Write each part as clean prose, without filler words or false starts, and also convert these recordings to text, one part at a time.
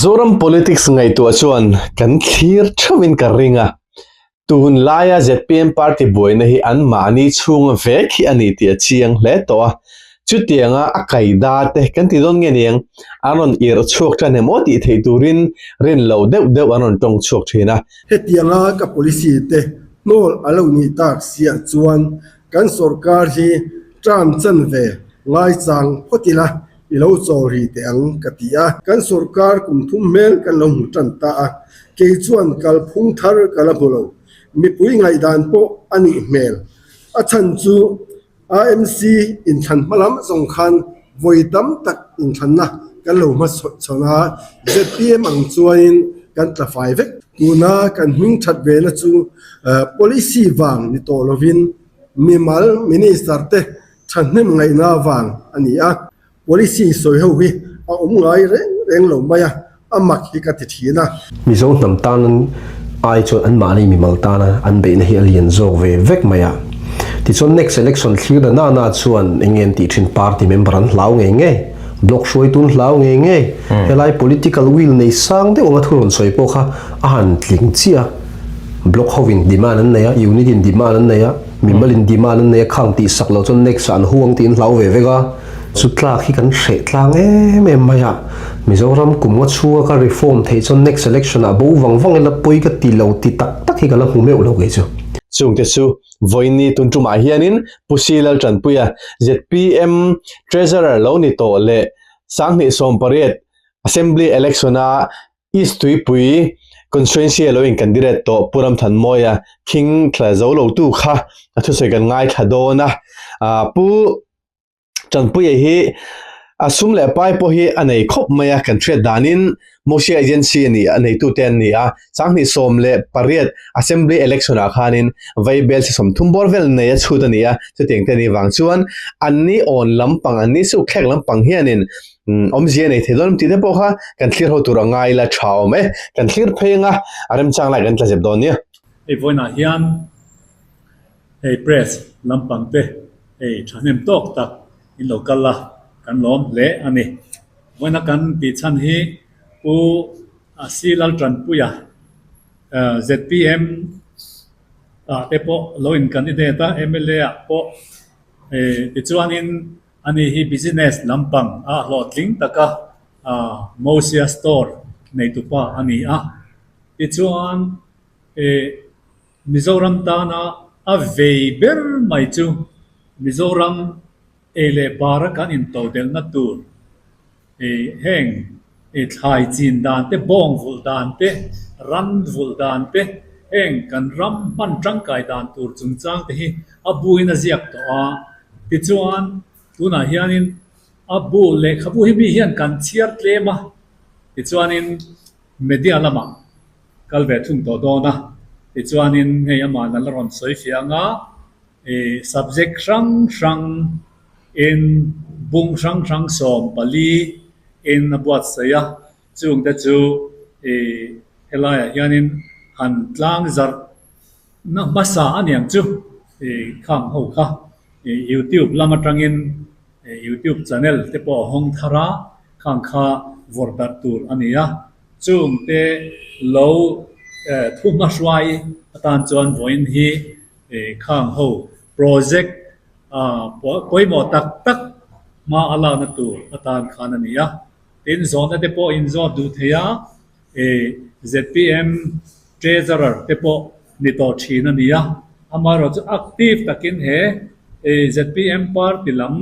Zoram politics ngaihtuah chuan kan thlir theuhin ka ring a, tun laia zpm party buaina hi an mahni chhunga vek hi a ni tih a chiang hle tawh a, chutianga a kaida te kan ti dawn nge niang an rawn irh chhuak tan em aw tih theih turin rin loh deuh deuh an rawn tawng chhuak thin a. Hetianga ka policy te hnawl a lo nih tak siah chuan kan sorkar hi term chanve ngaichang phawt ila I lo chawl ri teh ang ka ti a. Kan sorkar kum thum hmel kan lo hmu tan ta a, kei chuan kalphung thar ka la hmu lo. Mipui ngaihdan pawh a nih hmel. A chhan chu AMC inthlan hma lam zawng khan vawi tam tak inthlanna kan lo hma chhawn a, zpm ang chuanin kan tla fai vek. Tuna kan hming that ve na chu policy vang ni tawh lovin mimal minister te Thahnem ngaihna vang a ni a, policy sawi ho hi a awm ngai reng reng lo mai a, a mak hi ka ti thin a. Mizo hnam tan ai chuan anmahni mimal tana an beihna hi a lian zawk ve vek mai a. Tichuan next election thlir na na na chuan eng nge an tih thin party member an hlau ngei ngei, block hruaitu an hlau ngei ngei, helai political will nei sang deuh anga thu rawn sawi pawh kha a han tling chiah a, block hovin demand an nei a, unit in demand an nei a, Mimal in demand an nei a khang tih sak loh chuan next ah an huang tih an hlau ve vek a. Chu tlak hi kan hreh tlang em em mai a, Mizoram kum nga chhunga ka reform theih chuan next election ah bo vang vang ila pawi ka ti lo ti tak tak hi ka la hmu meuh lo kei chu. Chungte chu vawiini tun tumah hianin Pu Si Laltanpuia, zpm Treasurer lo ni tawh leh 2018 Assembly Election-a East Tuipui Constituency a lo in candidate tawh Pu Ramthanmawia khing thla zo lo tu kha a thusawi kan ngaithla dawn a. Pu Tanpuia hi a sum leh pai pawh hi a nei khawp mai a, kan hriat danin Mosia Agency a ni a neitute an ni a, 2018 Assembly Election ah khanin Vaibel chi 30 bawr vel nei a chhut a ni a, chutiang te a nih vang chuan anni awn lampang anni sukthlek lampang hianin Awmzia nei thei dawn tih te pawh kha kan thlir ho tur a ngai la tha awm e. Kan thlir phei anga a remchang lai kan tla zep dawn nia. Hei vawiinah hian hei press lampang te hei thahnem tawk tak in lo kal a kan lawm hle a ni. Vawiina kan tih chhan hi Pu Si Laltanpuia zpm ah te pawh lo in candidate a mla ah pawh tichuanin Ani hi business lampang a hlawhtling taka Mosia store neitupa a ni a. Tichuan Mizoram tana a vei ber mai chu Mizoram ei leh bara kan intodelhna tur heng thlai chin dan te, bawng vulh dan te, ran vulh dan te, heng kan ram hman tangkai dan tur chungchang te hi a buin a ziak tawh a. Tichuan, tunah hianin a bu lehkhabu hi mi hian kan chhiar tlem a, tichuanin media lamah kal ve thung tawh dawn a, tichuanin hei amah a la rawn sawi fiah ang a, ih subject hrang hrang in bung hrang hrang 14 in a buatsaih a, chungte chu ih helaiah hianin han tlang zarh Na hmasa a niang chu i khang ho kha i youtube lam atangin i youtube channel te pawh a hawng thar a, khang kha vawrh darh tur a ni a, chung te lo thu hmahruai atan chuan vawiin hi i khang ho project pawimawh tak tak hma a lakna tur atan khan a ni a, tin zawhna te pawh inzawt duh thei a. Zpm Treasurer te pawh ni tawh thin a ni a, amaherawh chu active takin he zpm party lam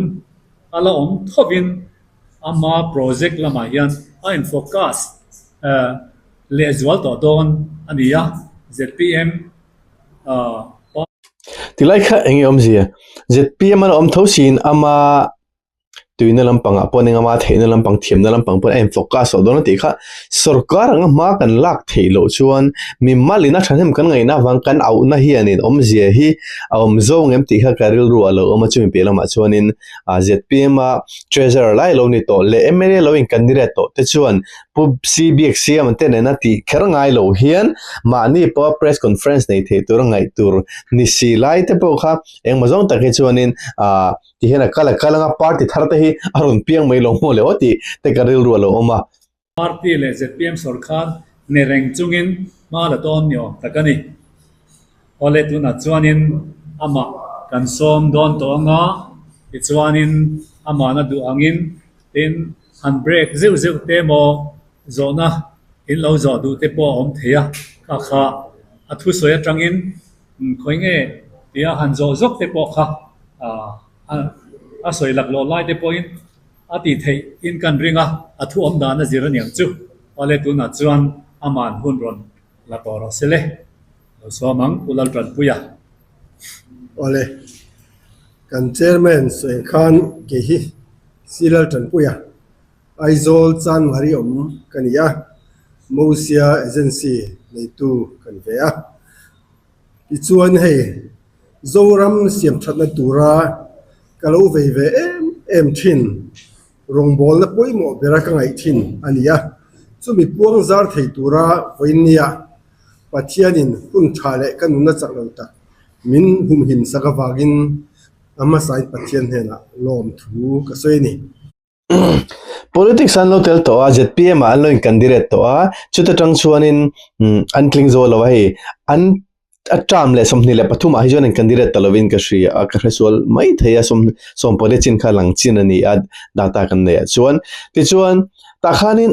a la awm thovin ama project lamah hian a in focus lehzual tawh dawn a ni a, zpm party. Tilai kha eng nge awmzia? Zpm a la awm tho siin ama Tuina lampangah pawh eng emaw theihna lampang thiamna lampang pawh a infocus tawh dawn a tih kha sorkar anga hma kan lak theih loh chuan mimalin a thahnem kan ngaihna avang kan auhna hianin awmzia hi a awm zawng em tih kha ka rilru a lo awm a chumi piah lamah chuanin ah zpm a treasurer lai lo ni tawh leh mla lo in candidate tawh te chuan Pu CBXCM te nena tih kher ngai lo hian mahni pawha press conference nei thei tura ngaih tur ni si lai te pawh kha engmaw zawng tak hi chuanin ah Ti hian a kal a kal anga party thar te hi a rawn piang mai lo maw le aw tih te ka rilru a lo awm a. Party leh zpm sawrkar ni reng chungin hma la dawn ni awm tak a ni. Awle tunah chuanin amah kan sawm dawn tawh anga tichuanin amahna duh angin tin han break zeuh zeuh te maw zawhna in lo zawh duh te pawh a awm thei a, kha kha a thusawi atangin khawi nge tia han zawh zawk te pawh kha a sawi laklawh lai te pawhin A tih theih in kan ring a, a thu awm dan a zir aniang chu. Awle tunah chuan aman hun rawn la tawh rawh se le. Lo sawm ang Pu Laltanpuia. Awle, kan Chairman sawi khan kei hi Si Laltanpuia, Aizawl Chanmari awm ka ni a, Mosia Agency neitu ka ni ve a. Tichuan hei Zoram siamthatna tura ka lo vei ve em em thin, rawngbawlna pawimawh bera ka ngaih thin a ni a. Chumi puang zar thei tura vawiinnia Pathianin hun tha leh ka nunna chak lo tak min humhim sak avangin a hmasain Pathian hnenah lawmthu ka sawi a ni. Politics an lo tel tawh a, zpm ah an lo in candidate tawh a, chuta tang chuanin an tling zo lo a hei, an a term leh 23 ah hi chuan in candidate ta lovin ka hria a, ka hre sual mai thei a sawmpawlh chin kha lang chin a ni a data kan neih ah chuan. Tichuan tah khanin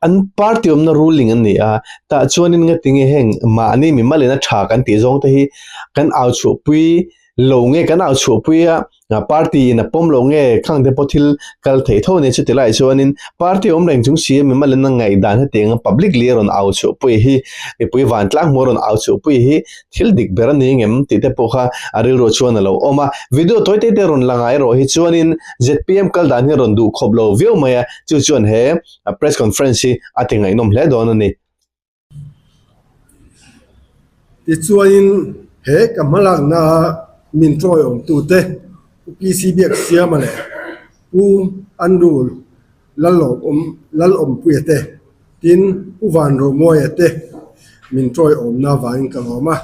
an party awmna ruling an ni a, tah chuanin ngatinge heng mahni mimalin a tha kan tih zawng te hi kan au chhuahpui lo nge kan au chhuahpui a party in a pawm lo nge khang te pawh thil kal theih tho a ni chuti lai chuanin party awm reng chung si a mimal in a ngaihdan hetiang a public li a rawn au chhuahpui hi mipui vantlang hmuh a rawn au chhuahpui hi thil dik ber a ni ngem tih te pawh kha a rilru chuan a lo awm a video tawi te te rawn la ngai erawh hi chuanin zpm kal dan hi a rawn duh khawp lo viau mai a chu chuan he press conference hi a ti ngaihnawm hle dawn a ni. Tichuanin he ka hmalakna min tawiawmtute Pu PC Biaksiama leh Pu Andrew Lalawmpuia te, tin Pu Vanromuaia te min tawiawmna avangin ka lawm a.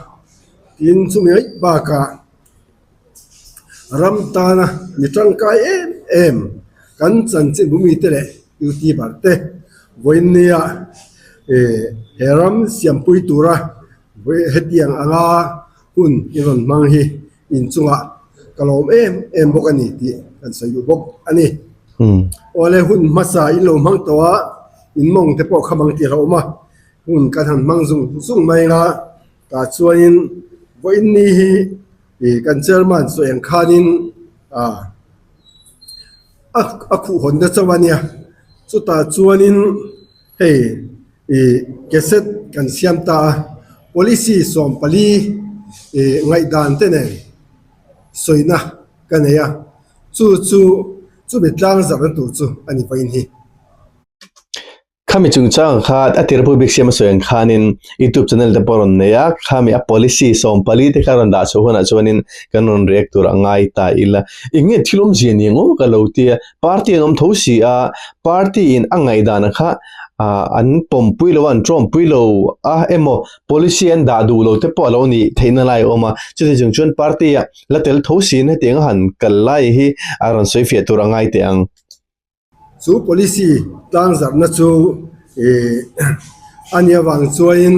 Tin chumi ngaih bakah Ram tana mi tangkai em em kan chanchinbu mite leh youtuber te vawiinnia he ram siampui tura hetiang anga hun i rawn hmang hi inchungah ka lawm em em bawk a ni tih kan sawi duh bawk a ni. Awle hun hmasa in lo hmang tawh a, in mawng te pawh kha mang tih a hlauhawm a, hun kan han hmang zung zung mai anga Tah chuanin vawiinni hi ih kan chairman sawi ang khanin ah a a khuh hawnna chauh a nia chutah chuanin hei ih cassette kan siam ta a policy 14 ih ngaihdan te nen sawina ka nei a chu chu chumi tlang zarhna tur chu a ni vawiin hi. Khami chungchang kha a tir pawh bik siam a sawi ang khanin YouTube channel te pawh a rawn nei a, khami a policy 14 te kha a rawn dah chhuah hunah chuanin kan rawn react tur a ngai ta ila. Eng nge thil awmzia ni ang aw ka lo ti a, party an awm tho si a, party in a ngaihdan kha an pawmpui lo a, an tawmpui lo a emaw policy an dah duh lo te pawh a lo nih theihna lai a awm a, chuti chung chuan party ah la tel tho siin hetiang a han kal lai hi a rawn sawi fiah tur a ngai teh ang. Chu policy tlangzarhna chu ih a nih avang chuanin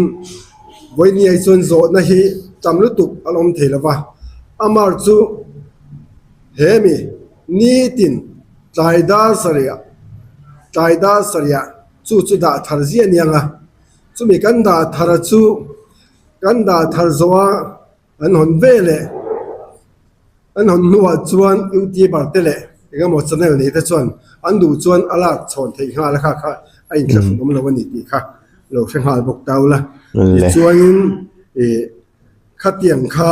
vawinia hi chuan zawhna hi tam lutuk a la awm thei lo va, amar chu he mi nitin tlai dar sarih tlai dar sarih chu chu dah thar ziah a ni ang a, chumi kan dah thar chu kan dah thar zawh a an hawn ve leh. An hawn hnuah chuan YouTuber te leh engemaw channel nei te chuan an duh chuan a lak chhawn theih nghal a kha kha a inthlahrun awm lo a ni tih kha lo hre nghal bawk tau la. Tichuanin ih khatiang kha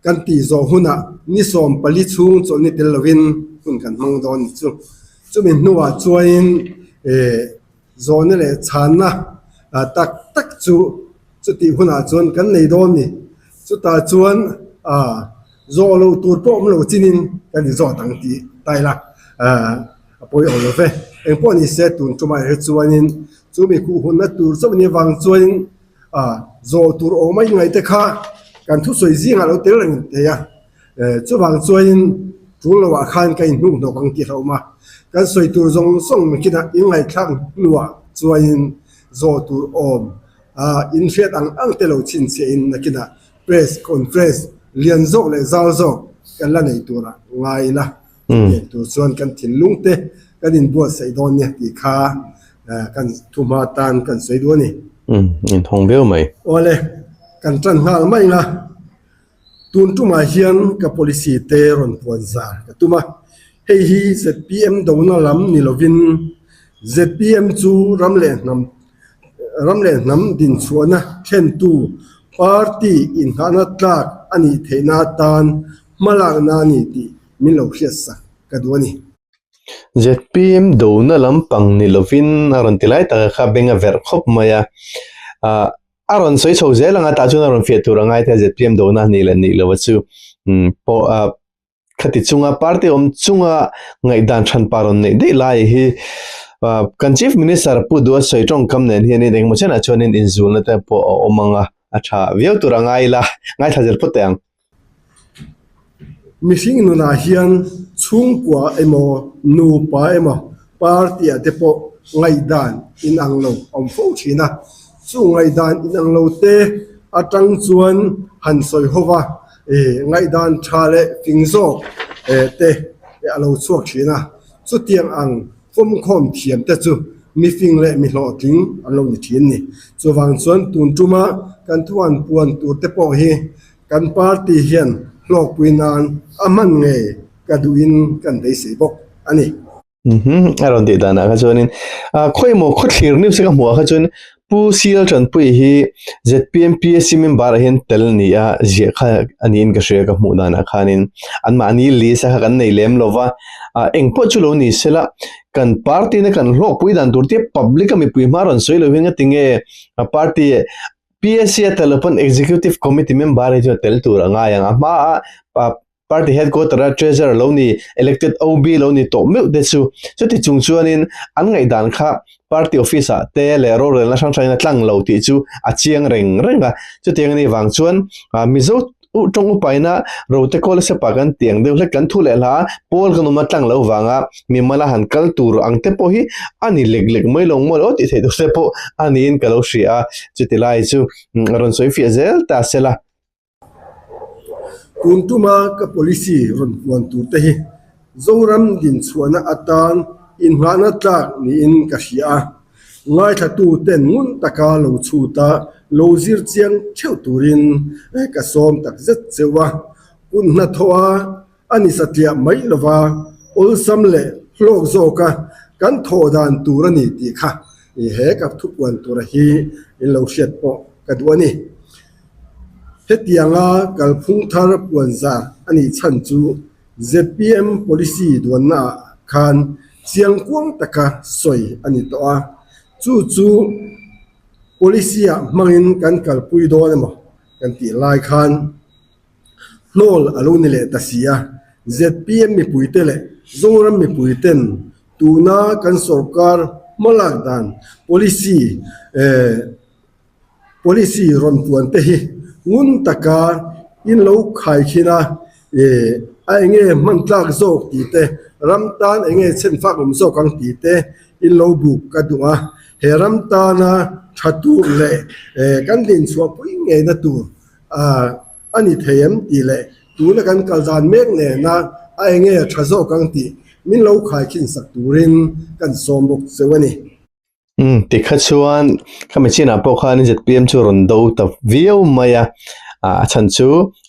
kan tih zawh hunah ni 14 chhung chawlhni tel lovin hun kan hmang dawn ni chu. Chumi hnuah chuanin ih zawhna leh chhanna tak tak chu Chutih hunah chuan kan nei dawn ni. Chutah chuan ah zawh loh tur pawh awm lo chinin kan in zawt ang tih ta ila ah a pawi awm lo ve. Eng pawh ni se tun tumah hi chuanin chu mi khuh hunna tur chauh ni avang chuanin ah zawh tur awm a ingaih te kha kan thusawi zingah lo tel reng thei a. Chuvang chuanin tul loah khan ka inhnuh hnawk ang tih hlauhawm a, kan sawi tur zawng zawng kinah inngaihthlak hnuah. Chuanin zawh tur awm in hriat ang ang te lo chhinchhiahin nakinah press conference lian zawk leh zau zawk kan la nei turah ngai ila. Chutiang tur chuan kan thinlung te kan inbuatsaih dawn nia tih kha kan thuhma tan kan sawi duh a ni. Inthawng viau mai. Awle, kan tan nghal mai nga. Tun tumah hian ka policy te rawn puan zar ka tum a. Hei hi zpm dona lam ni lovin zpm chu ram leh hnam ram leh hnam dinchhuahna thlentu party inghahna tlak a nih theihna atan hmalakna a ni tih min lo hriatsak ka duh a ni. Zpm dona lampang ni lovin a rawn ti lai taka kha beng a verh khawp mai a. Ahh a rawn sawi chho zel ang a, tah chuan a rawn fiah tur a ngai thei a zpm dona a nih leh nih loh a chu umm pawh ah khati chunga party awm chunga ngaihdan than pa rawn neih daih lai hi ah kan chief minister Pu Duha sawi tawngkam nen hianin engemaw chenah chuanin inzulna te pawh a awm ang a, a tha viau tur a ngai ila ngaithla zel phawt teh ang. Mihring nunah hian chhungkua emaw nupa emaw party ah te pawh ngaihdan inang lo a awm fo thin a, chu ngaihdan inang lo te atang chuan han sawi ho va, ngaihdan tha leh fing zawk te a lo chhuak thin a, chutiang ang fawmkhawm thiam te chu mifing leh mi hlawhtling an lo ni thin ni. Chuvang chuan tun tuma kan thuan puan tur te pawh hi Kan party hian hlawkpui nan a hman ngei ka duhin kan beisei bawk a ni. Umm a rawn tih danah kha chuanin khawi maw khawthlir news a ka hmuh ah kha chuan Pu CL Tanpui hi zpm PSC member ah hian tel a ni a ziah kha a niin ka hria ka hmuh danah khanin anmahni list a kha kan nei lem lo va engpawh chu lo ni sela kan party na kan hlawkpui dan tur te public a mipui hma rawn sawi lo hian nga tinge party PSC a tel pawn Executive Committee member hi chu a tel tur a ngai ang. A hmaa party headquarter a treasurer lo ni, elected OB lo ni tawh meuh te chu chuti chung chuanin an ngaihdan kha party office ah te leh rorelna hrang hrangin a tlang lo tih chu a chiang reng reng a. Chutiang a nih vang chuan Mizo tawng upaina rote kawl sepa kan tih ang deuh hlek kan thu leh hla pawl kan awm a tlang lo vanga mimala han kal tur ang te pawh hi a ni lek lek mai lo maw le aw tih theih tur te pawh a niin ka lo hria a, chuti lai chu rawn sawi fiah zel ta se la. Tun tuma ka policy rawn puan tur te hi Zoram dinchhuahna atan inngahna tlak niin ka hria a. Ngaithlatu ten ngun taka lo chhut a, lo zir chiang theuh turin ka sawm tak zet cheu a. Kut hnathawh a a ni satliah mai lova, awlsam leh hlawk zawka kan thawh dan tur a ni tih kha he ka thupuan tura hi in lo hriat pawh ka duh a ni. Hetianga kalphung thar puan zar a nih chhan chu zpm policy duannaah khan chiangkuang taka sawi a ni tawh a, chu chu policy-ah hmangin kan kalpui dawn emaw kan tih lai khan hnawl a lo ni leh ta si a, zpm mipuite leh Zoram mipuiten tuna kan sorkar hmalak dan policy eh Policy rawn puan te hi ngun taka in lo khai khin a, ih a enge hman tlak zawk tih te, ram tan enge chhen fak awm zawk ang tih te in lo buk ka duh a. He ram tana tha tur leh kan dinchhuah pui ngeina tur a ni thei em tih leh tuna kan kal dan mek nena a enge tha zawk ang tih min lo khai khin sak turin kan sawm bawk cheu a ni. Umm tikha chuan khami chinah pawh khan zpm chu rawn do ta viau mai a, a chhan chu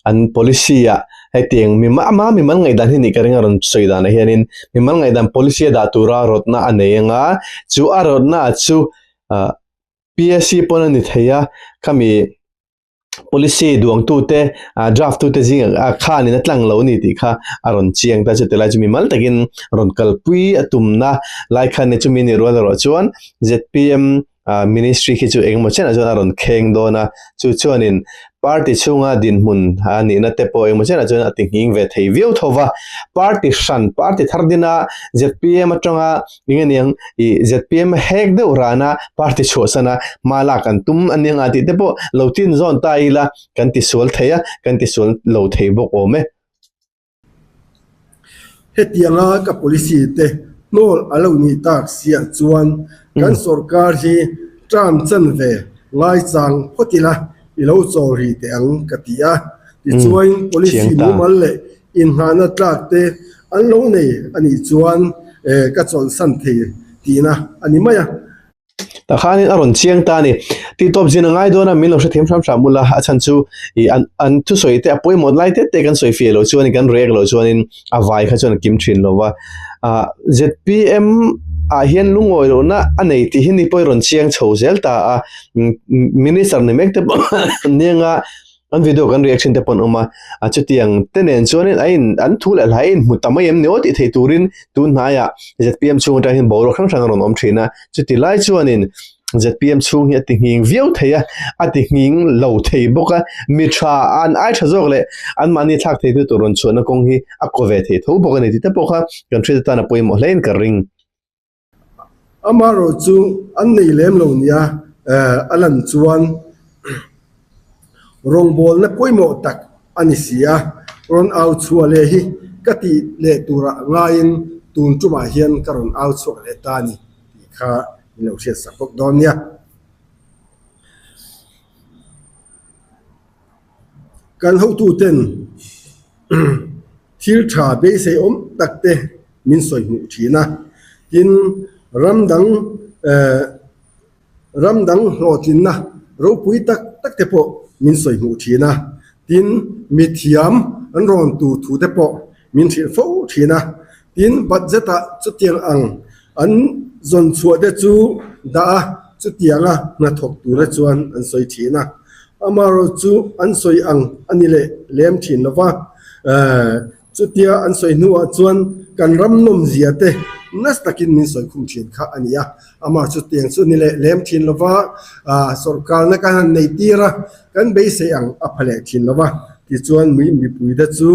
an policy ah hetiang mi ama mimal ngaihdan hi nih ka ring a rawn sawi danah hianin mimal ngaihdan policy a dah tura rawtna a nei ang a, chu a rawtna chu ah PSC pawn a ni thei a khami. Policy duangtute draft tute zingah khanin a tlang lo a ni tih kha a rawn chiang ta chu tilai chu mimal takin rawn kalpui a tumna lai khan ni chumi ni rual erawh chuan zpm ministry khi chu engemaw chenah chuan a rawn kheng dawn a chu chuanin party chhunga dinhmun a nihna te pawh engemaw chenah chuan a ti nghing ve thei viau tho va party hran party thar dina zpm atanga Eng a niang ih zpm hek deuh rana party chhuahsan a hma lak an tum a nia tih te pawh lo tin zawn ta ila kan ti sual thei a, kan ti sual lo thei bawk awm e. Hetianga ka policy te hnawl a lo nih tak siah chuan Kan sorkar hi term chan ve ngaichang phawt ila i lo chawl rih teh ang ka ti a. Tichuan policy mumal leh inngahna tlak te an lo nei a nih chuan ka chawlhsan thei tihna a ni mai a. Tah khanin a rawn chiang ta a ni. Tihtawp zin a ngai dawn a, min lo hrethiam hram hram ula, a chhan chu ih an an thusawi te a pawimawh lai te te kan sawi fiah loh chuanin kan react loh chuanin a vai kha chuan a kim thin lo va. Ah zpm ah hian lungawi lohna a nei tih hi ni pawh i rawn chiang chho zel ta a, minister ni mek te pawh nia An video kan reaction te pawh an awm a, a chutiang te nen chuanin a in an thu leh hlai a inhmu ta mai em ni aw tih theih turin tun hnaiah zpm chhung atang hian boruak hrang hrang a rawn awm thin a, chuti lai chuanin zpm chhung hi a ti nghing viau thei a, a ti nghing lo thei bawk a, mi tha an ai tha zawk leh anmahni thlak theitu tur rawn chhuahna kawng hi a kaw ve thei tho bawk a ni tih te pawh kha kan hriat atan a pawimawh hlein ka ring. Amaherawh chu an nei lem lo nia a lan chuan rawngbawlna pawimawh tak a ni si a, rawn au chhuah leh hi ka tih leh turah ngaiin tun tumah hian ka rawn au chhuak leh ta a ni tih kha min lo hriatsak bawk dawn nia. Kan hotuten thil tha beisei awm tak te min sawi hmuh thin a, tin ram dang eh ram dang hlawhtlinna ropui tak tak te pawh min sawi hmuh thin a, tin mithiam an rawn tur thu te pawh min hrilh fo thin a, tin budget ah chutiang ang an zawn chhuah te chu dah a, chutianga hnathawk tura chuan an sawi thin a, amaherawh chu an sawi ang a ni leh lem thin lo va, eh chutia an sawi hnuah chuan kan ram nawmzia te nasa takin min sawi khum thin kha a ni a, amah chutiang chu ni leh lem thin lo va, ah sawrkarna kan han nei tir a, kan beisei ang a pha leh thin lo va, tichuan mipui te chu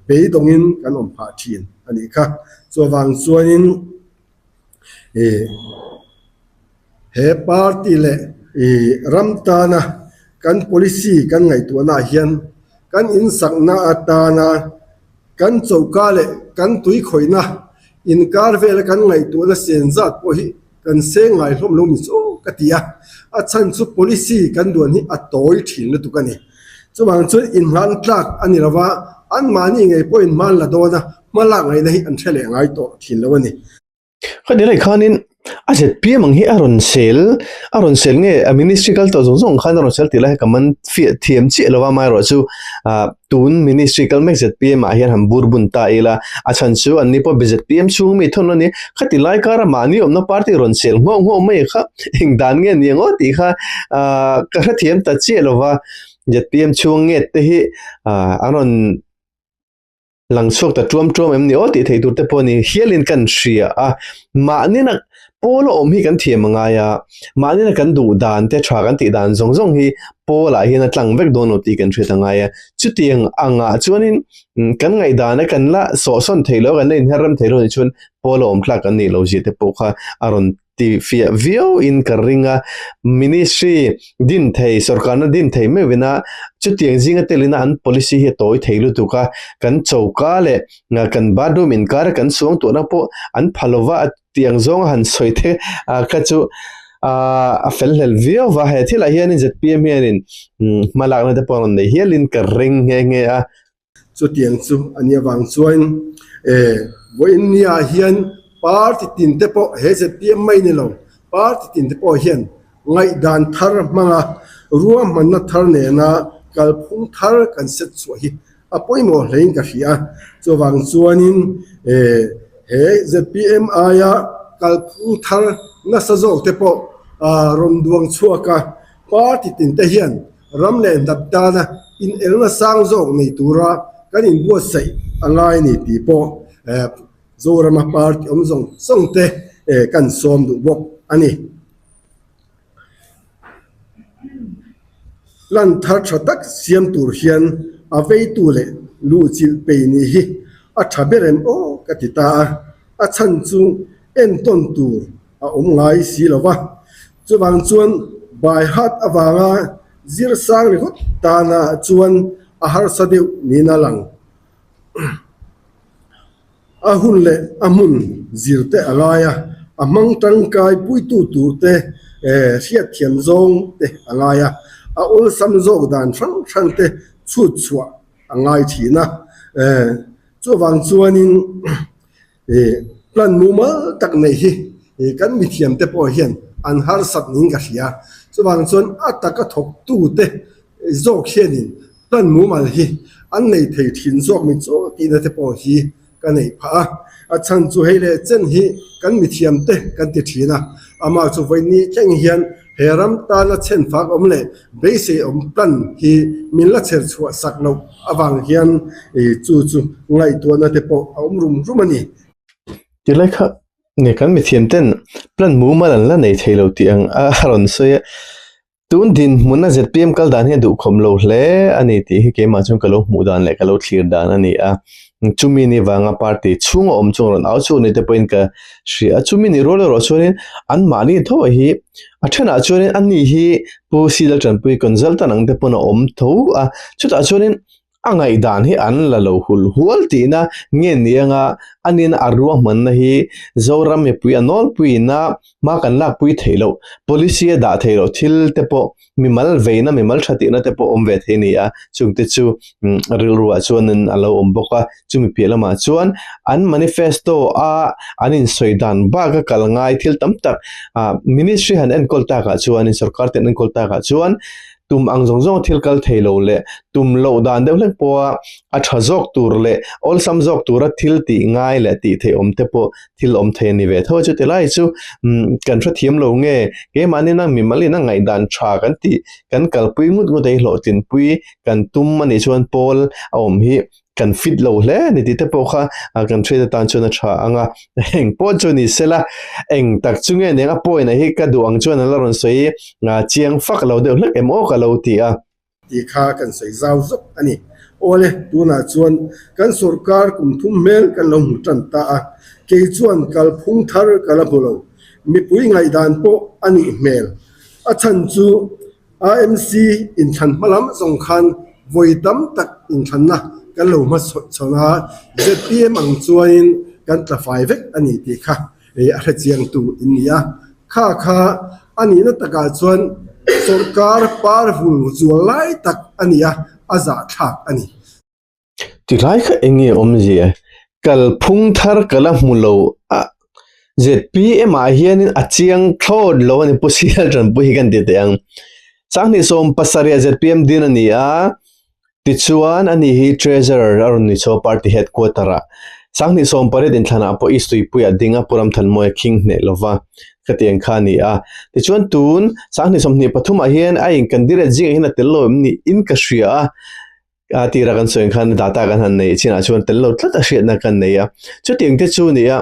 beidawngin kan awm phah thin a nih kha. Chuvang chuanin ih he party leh ih ram tana kan policy kan ngaihtuahnaah hian kan insakna atana kan choka leh kan tui khawihna inkar vela kan ngaihtuahna sen zat pawh hi Kan seng ngai hlawm lo mi chu ka ti a, a chhan chu policy kan duan hi a tawi thin lutuk a ni. Chuvang chuan inhlan tlak a ni lo va, anmahni ngei pawhin hma an la dawn a, hma lak ngaihna hi an hre leh ngai tawh thin lo a ni. Ka ti lai khanin a zpm ang hi a rawn sel, a rawn sel nge a ministry kal tawh zawng zawng khan a rawn sel tih lai hi ka man fiah thiam chiah lo va, amaherawh chu ah Tun Ministry kal mek zpm ah hian han bur bun ta ila, a chhan chu anni pawh bzpm chhung mi thawn a ni. Khati lai kara mahni awmna party rawn sel nghawk nghawk mai kha eng dan nge ni ang aw tih kha ah ka hrethiam ta chiah lo va. Zpm chhung nge te hi ah an rawn lang chhuak ta tuam tuam em ni aw tih theih tur te pawh a ni hialin kan hria a. Mahni nak Pawl a awm hi kan thiam a ngai a, mahni kan duh dan te tha kan tih dan zawng zawng hi Pawl ah hian a tlang vek dawn lo tih kan hriat a ngai a. Chutiang angah chuanin kan ngaihdana kan la sawhsawn theih loh, kan la inher rem theih loh anih chuan Pawl a awm tlak kan nih loh zia te pawh kha a rawn ti fiah viau in ka ring a. Ministry din thei, sorkarna din thei meuhin a chutiang zinga telina an policy hi a tawi thei lutuk a, kan choka leh kan bathroom inkara kan suangtuahna pawh an pha lova a Tiang zawnga han sawi te kha chu a fel hlel viau va, he thilah hianin zpm hianin hmalakna te pawh a rawn nei hialin ka ring nghe nghe a. Chutiang chu a nih avang chuan vawiin niah hian party tin te pawh he zpm mai ni lo, party tin te pawh hian Ngaihdan thar hmanga ruahmanna thar nena kalphung thar kan set chhuah hi a pawimawh hlein ka hria a. Chuvang chuanin he zpm aia kalphung thar nasa zawk te pawh rawn duang chhuak a, party tin te hian ram leh hnap tana inelna sang zawk nei tura kan inbuatsaih a ngai a ni tih pawh Zorama party awm zawng zawng te kan sawm duh bawk a ni. Plan thar tha tak siam tur hian a veitu leh luhchilh pei nih hi a tha ber em aw ka ti ta a, a chhan chu entawn tur a awm ngai si lo va. Chuvang chuan by heart avanga zir sang ringawt tana chuan a harsa deuh niin a lang. A hun leh a hmun zir te a ngai a. A hmang tangkai puitu tur te hriatthiam zawng te a ngai a, a awlsam zawk dan hrang hrang te chhut chhuah a ngai thin a. Chuvang chuanin plan mumal tak nei hi kan mithiam te pawh hian an harsat niin ka hria. Chuvang chuan a taka thawktu te zawk hianin plan mumal hi an nei thei thin zawk mi chaw tihna te pawh hi ka neih phah a. A chhan chu hei leh chen hi kan mithiam te kan ti thin a, amah chu vawiin thleng hian he ram tana chhen fak awm leh beisei awm plan hi min la chher chhuah sak loh avang hian chu chu ngaihtuahna te pawh a awm rum rum a ni. Tilai kha nge kan mithiam ten plan mumal an la nei thei lo tih ang a rawn sawi a. Tun dinhmuna zpm kal dan hi a duhkhawm lo hle a ni tih hi keimah chuan ka lo hmuh dan leh ka lo thlir dan a ni a. Chumi ni vanga party chhunga awm chuan rawn au chhuak ni te pawhin ka hria a. Chumi ni rual erawh chuanin anmahni tho ah hi a thenah chuanin ani hi Pu Sida Tanpui consultant ang te pawn a awm tho a. Chutah chuanin A ngaihdan hi an la lo hul hual tihna nge ni anga a nina a ruahmanna hi Zoram mipui a nawlpuiin a hma kan lakpui theih loh, policy a dah theih loh thil te pawh mimal veina, mimal tha tihna te pawh awm ve thei a ni a, chungte chu rilruah chuanin a lo awm bawk a, chumi piah lamah chuan an manifesto a an insawi dan bak a kal ngai thil tam tak ah ministry han enkawl takah chuanin sorkar te an enkawl takah chuan Tum ang zawng zawng thil kal thei lo leh tum loh dan deuh hlek pawha a tha zawk tur leh awlsam zawk tura thil tih ngai leh tih theih awm te pawh thil awm thei a ni ve tho a. Chuti lai chu kan hrethiam lo nge keimahni nang mimal in a ngaihdan tha kan tih kan kalpui ngut ngut a hi hlawhtlinpui kan tum a nih chuan pawl a awm hi kan fit lo hle a ni tih te pawh kha kan hriat atan chuan a tha ang a, eng pawh chu ni sela eng tak chu nge nia a point ah hi ka duh ang chuan an la rawn sawi chiang fak lo deuh hlek em aw ka lo ti a. Tih kha kan sawi zau zawk a ni. Awle, tunah chuan kan sorkar kum thum hmel kan lo hmu tan ta a, kei chuan kalphung thar ka la hmu lo. Mipui ngaihdan pawh a nih hmel. A chhan chu AMC inthlan hma lam zawng khan vawi tam tak inthlanna kan lo hma chhawn a, zpm ang chuanin kan tla fai vek a ni tih kha a hrechiangtu in ni a. Kha kha a nihna takah chuan sawrkar par vul zual lai tak a ni a, a zahthlak a ni. Tilai kha eng nge awmzia? Kalphung thar ka la hmu lo a, zpm ah hianin a chiang thlawt lo a ni Pu Sial Tanpui hi kan ti teh ang. Sanghnih 70 ah zpm din a ni a, tichuan ani hi Treasurer a rawn ni chho party headquarter ah. Sanghnih 18 inthlanah pawh East Tuipuiah ding a Pu Ramthanmawia khing hneh lova khatiang kha a ni a. Tichuan tun Sanghnih 23 ah hian a in candidate zingah hian a tel lo em ni in ka hria a. a tira kan sawi ang khan data kan han neih chinah chuan tel lo tlat a hriatna kan nei a chutiang te chu a ni a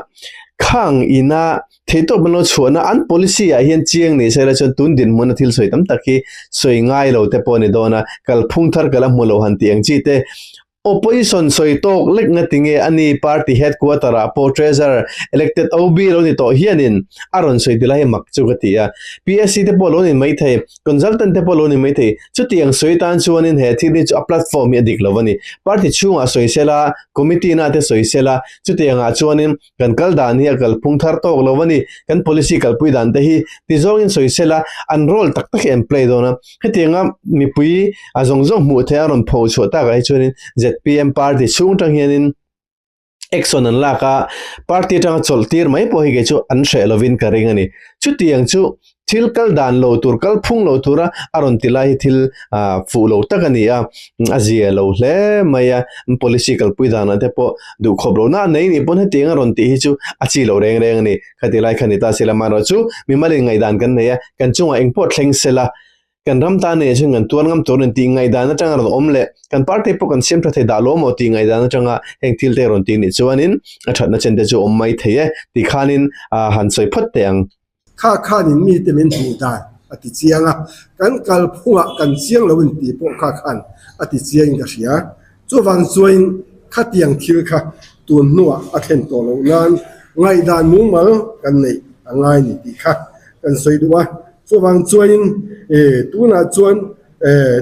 khang ina theihtawp an lo chhuahna an policy ah hian chiang ni se la chuan tun dinhmun a thil sawi tam tak hi sawi ngai lo te pawh a ni dawn a kalphung thar ka la hmu lo han tih ang chi te opposition sawi tawk lek nga tinge a ni party headquarter ah pawh treasurer elected OB lo ni tawh hianin a rawn sawi ti lai hi mak chu ka ti a PSC te pawh lo ni maithei Consultant te pawh lo ni maithei. Chutiang sawi tan chuanin he thil hi chu a platform hi a dik lo a ni. Party chhungah sawi sela, committee na te sawi sela, chutiangah chuanin kan kal dan hi a kalphung thar tawk lo a ni. Kan policy kalpui dan te hi ti zawngin sawi sela, an role tak tak hi an play dawn a. Hetianga mipui a zawng zawng hmuh theih a rawn pho chhuah takah hi chuanin zpm party chhung tang hianin, action an lak a, party atanga chawlh tir mai pawh hi kei chu an hreh lovin ka ring a ni. Chutiang chu thil kal dan lo tur, kal phung lo tura a rawn ti lai hi thil ah fuh lo tak a ni a, a zia lo hle mai a, policy kalpui danah te pawh duhkhawp lohna a nei nih pawn hetiang a rawn tih hi chu a chi lo reng reng a ni. Khati lai kha ni ta sela amaherawh chu mimalin ngaihdan kan nei a, kan chungah engpawh thleng sela Kan ram tan nih chuan kan tuar ngam tur a ni tih ngaihdan atanga rawn awm leh kan party pawh kan siam tha thei dah lo maw tih ngaihdan atanga heng thil te rawn tih nih chuanin a thatna chen te chu awm mai thei e tih khanin han sawi phawt teh ang. Kha khanin mite min hmuh dan a ti chiang a, kan kalphungah kan chiang lo in tih pawh kha khan a ti chiangin ka hria. Chuvang chuain khatiang thil kha tun hnuah a thlen tawh loh nan ngaihdan mumal kan neih a ngai ni tih kha kan sawi duh a. Chuvang chuain tunah chuan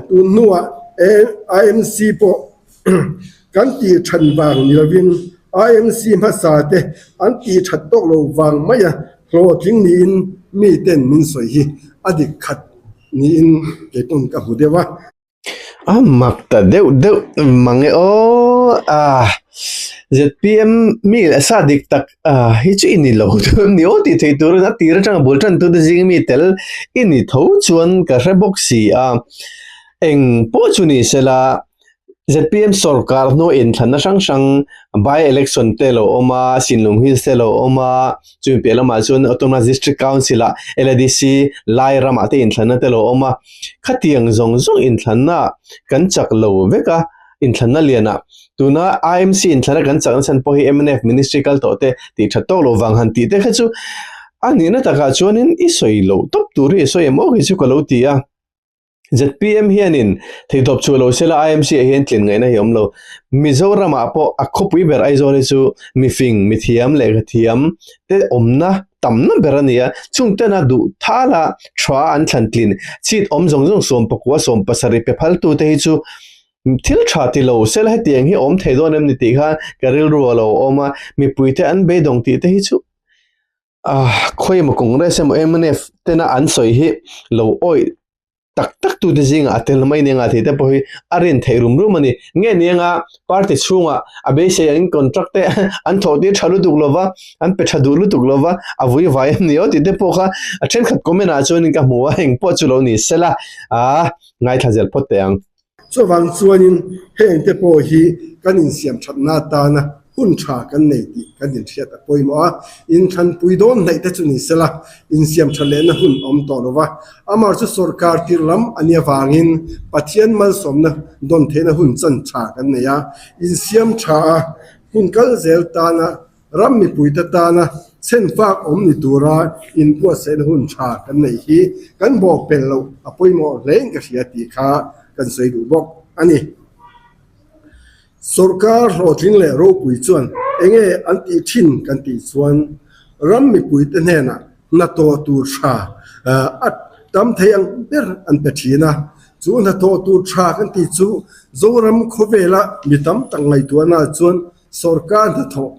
tun hnuah IMC pawh kan tih than vang ni lovin IMC hmasa te an tih that tawk lo vang mai a. Hlawhtling niin miten min sawi hi a dik khat niin kei pawn ka hmu deuh a. A mak ta deuh deuh mang e aw. Ah, ZPM mi leh sa dik tak ah hi chu i ni lo chu em ni aw tih theih turin a tir atanga bul tan tute zing mi tel i ni tho chuan ka hre bawk si a. Eng pawh chu ni sela ZPM sorkar hnuah inthlanna hrang hrang by election te lo awm a, Sinlung Hills te lo awm a, chumi piah lamah chuan Autonomous District Council ah LADC lai ramah te inthlanna te lo awm a, khatiang zawng zawng inthlanna kan chak lo vek a, inthlanna lianah tuna IMC inthlanna kan chakna chhan pawh hi mnf ministry kal tawh te tih that tawk lo vang han tih te kha chu a nihna takah chuanin i sawi loh tawp tur hi i sawi em aw hi chu ka lo ti a. ZPM hianin theihtawp chhuah lo sela IMC ah hian tlin ngaihna hi a awm lo. Mizoramah pawh a khawpui ber Aizawl hi chu mifing, mithiam, lehkhathiam te awmna tamna ber a ni a. Chung tena duh thala tha an thlan tlin chhit awm zawng zawng sawmpakua sawmpasarih pe phaltu te hi chu thil tha ti lo sela hetiang hi awm thei dawn em ni tih kha ka rilru a lo awm a. Mipuite an beidawng tih te hi chu Ah, khawi emaw Congress emaw mnf tena an sawi hi lo awih tak tak tute zingah a tel mai nia thei te pawh hi a rin theih rum rum a ni. Nge ni anga party chhungah a beisei angin contract te an thawh tir tha lutuk lova, an pe tha duh lutuk lova, a vui vai em ni aw tih te pawh kha a thenkhat comment ah chuanin ka hmu a, eng pawh chu lo ni sela, ah ngaithla zel phawt teh ang. Chuvang chuanin hengte pawh hi kan insiam thatna atana hun tha kan nei tih kan inhriat a pawimawh a, inthlanpui dawn hnaih te chu ni sela insiam tha lehna hun a awm tawh lo va, amah chu sorkar tir lam a nih avangin Pathian malsawmna dawn theihna hun chan tha kan nei a, insiam tha a hun kal zel tana Ram mipuite tana chhenfak awm ni tura inbuatsaihna hun tha kan neih hi kan bawk pel loh a pawimawh hlein ka hria tih kha kan sawi duh bawk a ni. Sorkar hlawhtling leh ropui chuan enge an tih thin kan tih chuan ram mipuite hnenah hnathawh tur tha a tam thei ang ber an pe thin a, chu hnathawh tur tha kan tih chu Zoram khawvela mi tam tak ngaihtuahna chuan Sorkar hnathawh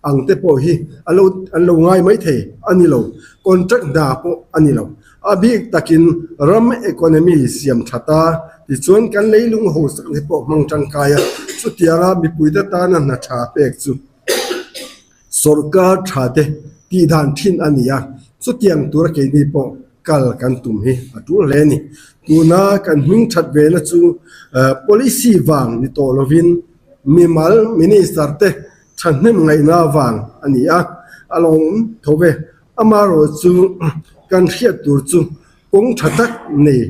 ang te pawh hi a lo an lo ngai mai thei a ni lo, contract hna pawh a ni lo. A bik takin ram economy siam that a, tichuan kan leilung hausakna pawh hmang tangkai a, chutianga mipuite tana hna tha pek chu sorkar tha te tih dan thin a ni a, chutiang tura keini pawh kal kan tum hi a tul hle a ni. Tuna kan hming that vena chu policy vang ni tawh lovin, Mimal Minister te thahnem ngaihna vang a ni a, a lo awm tho ve. Amaherawhchu kan hriat tur chu kawng tha tak nei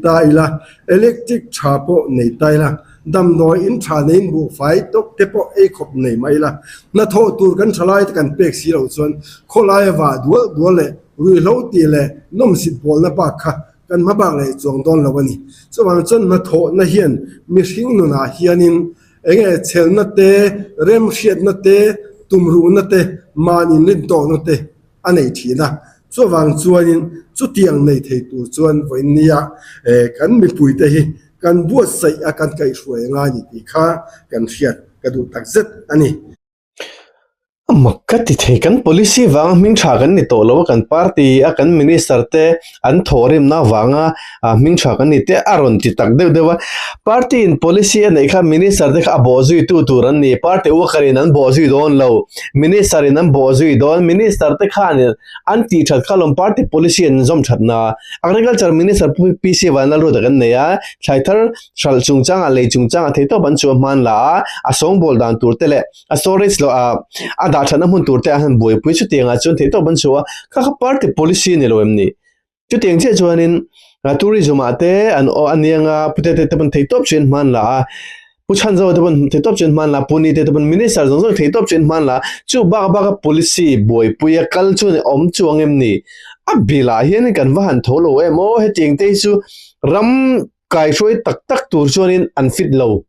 ta ila, electric tha pawh nei ta ila, damdawi in tha neiin buhfai tawk te pawh ei khawp nei mai ila, hnathawh tur kan tha lai te kan pek si loh chuan khawlaia vah dual dual leh ruihhlo tih leh nawmsit bawlna bak kha Kan hma bak leh chuang dawn lo a ni. Chuvang chuan hnathawhna hian mihring nunah hianin eng nge chhelna te, remhriatna te, tumruhna te, mahni rintawkna te a nei thin a. Chuvang chuanin chutiang nei thei tur chuan vawiinnia kan mipuite hi kan buatsaih a kan kaihhruai a ngai ni tih kha kan hriat ka duh takzet a ni. A mak ka ti thei, kan policy vanga hming tha kan ni tawh lo a, kan party a kan minister te an thawhrimna vanga hming tha kan ni te a rawn ti tak deuh deuh a, party in policy a neih kha minister te kha a bawhzui tu tur an ni, party worker in an bawhzui dawn lo, minister in an bawhzui dawn, minister te khan an tih that kha lawm party policy an zawm that na, agriculture minister PC Vanlalruata kan nei a, thlai thar hralh chungchangah lei chungchangah theihtawp an chu a hman la a, a sawngbawl dan tur te leh a storage lo a a dah thatna hmun tur te a han buaipui chutiangah chuan theihtawp an chhuah a, kha kha party policy a ni lo em ni? Chutiang chiah chuanin tourism ah te an aw a nia nga pute te te pawn theihtawp chu an hman la a, Pu Chhanzo te pawn theihtawp chu an hman la a, Pu Ni te te pawn minister zawng zawng theihtawp chu an hman la a, chu bak bak a policy buaipui a kal chu awm chuang em ni? A bilah hianin kan va han tho lo em aw hetiang te hi chu ram kaihruai tak tak tur chuanin an fit lo.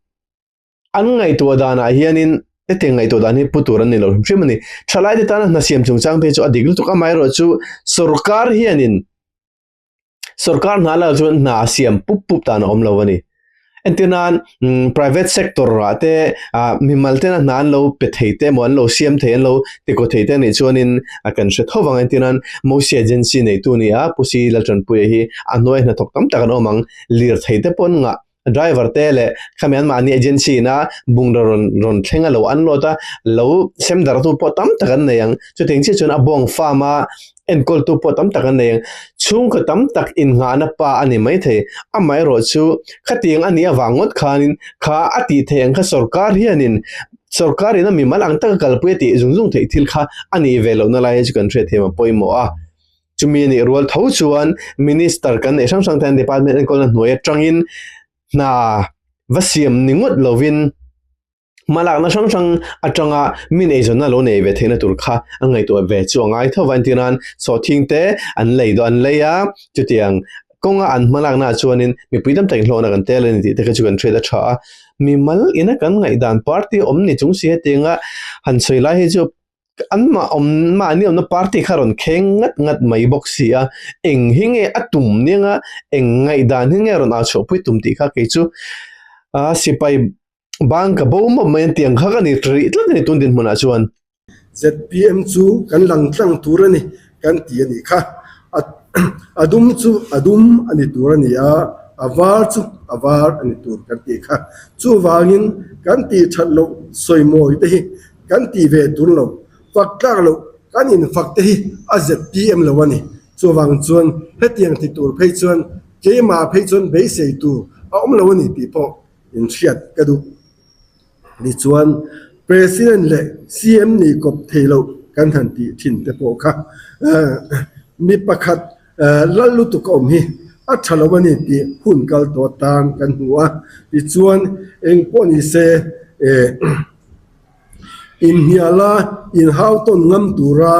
An ngaihtuah danah hianin hetiang ngaihtuah dan hi pu tur an ni lo hrim hrim a ni. Thalaite tana hna siam chungchang phei chu a dik lutuk amaherawh chu sorkar hianin sorkar hna lak chuan hna siam pup pup dan a awm lo a ni. Entirnan private sector ah te ah mimal tena hna an lo pe thei te emaw an lo siam thei an lo tikaw thei te anih chuanin a kan hre tho vang a entirnan Mosi agency neitu a ni a Pu Si Laltanpuia hi a hnuaia hnathawk tam tak an awm ang lirthei te pawh an ngah driver te leh khami anmahni agency ina bungraw rawn rawn thleng a lo unload a lo sem darh tu pawh tam tak an nei ang chutiang chiah chuan a bawng farm a enkawltu pawh tam tak an nei ang chhungkaw tam tak innghahna pa a ni maithei amaherawh chu khatiang a nih avang ngawt khanin kha a tih theih ang kha sorkar hianin sorkar in a mimal ang taka kalpui a tih zung zung theih thil kha a nih ve lohna lai hi chu kan hriatthiam a pawimawh a. Chumi a nih rual tho chuan Minister kan neih hrang hrang te an department enkawlna hnuai atangin hna va siam ni ngawt lovin hmalakna hrang hrang atanga min eizawnna lo nei ve theihna tur kha a ngaihtuah ve chu a ngai tho va entir nan sawhthing te an lei dawh an lei a chutiang kawnga an hmalakna ah chuanin mipui tam takin hlawhna kan tel a ni tih te kha chu kan hriat a tha a mimal ina kan ngaihdan party awm ni chung si hetianga han sawi lai hi chu Anmah awm mahni awmna party kha rawn kheng ngat ngat mai bawk si a, eng hi nge a tum nia eng ngaihdan hi nge rawn au chhuahpui tum tih kha kei chu aa sipai bang ka bo mawp mai an tih ang kha ka ni rih tlat a ni tun dinhmunah chuan. ZPM chu kan lang tlang tur a ni kan ti a nih kha. A dum chu a dum a ni tur a ni a, a var chu a var a ni tur kan tih kha. Chuvangin kan tih that loh sawimawi te hi Kan tih ve tur lo, fak tlak loh kan infak te hi a ZPM lo a ni. Chuvang chuan hetiang ti tur phei chuan keimah phei chuan beisei tur a awm lo a ni tih pawh inhriat ka duh. Tichuan President leh CM nih kawp thei loh kan han tih thin te pawh kha mi pakhat lal lutuk a awm hi a tha lo a ni tih hun kal tawh atan kan hmu a. Tichuan engpawh ni se Inhniala inhau tawn ngam tura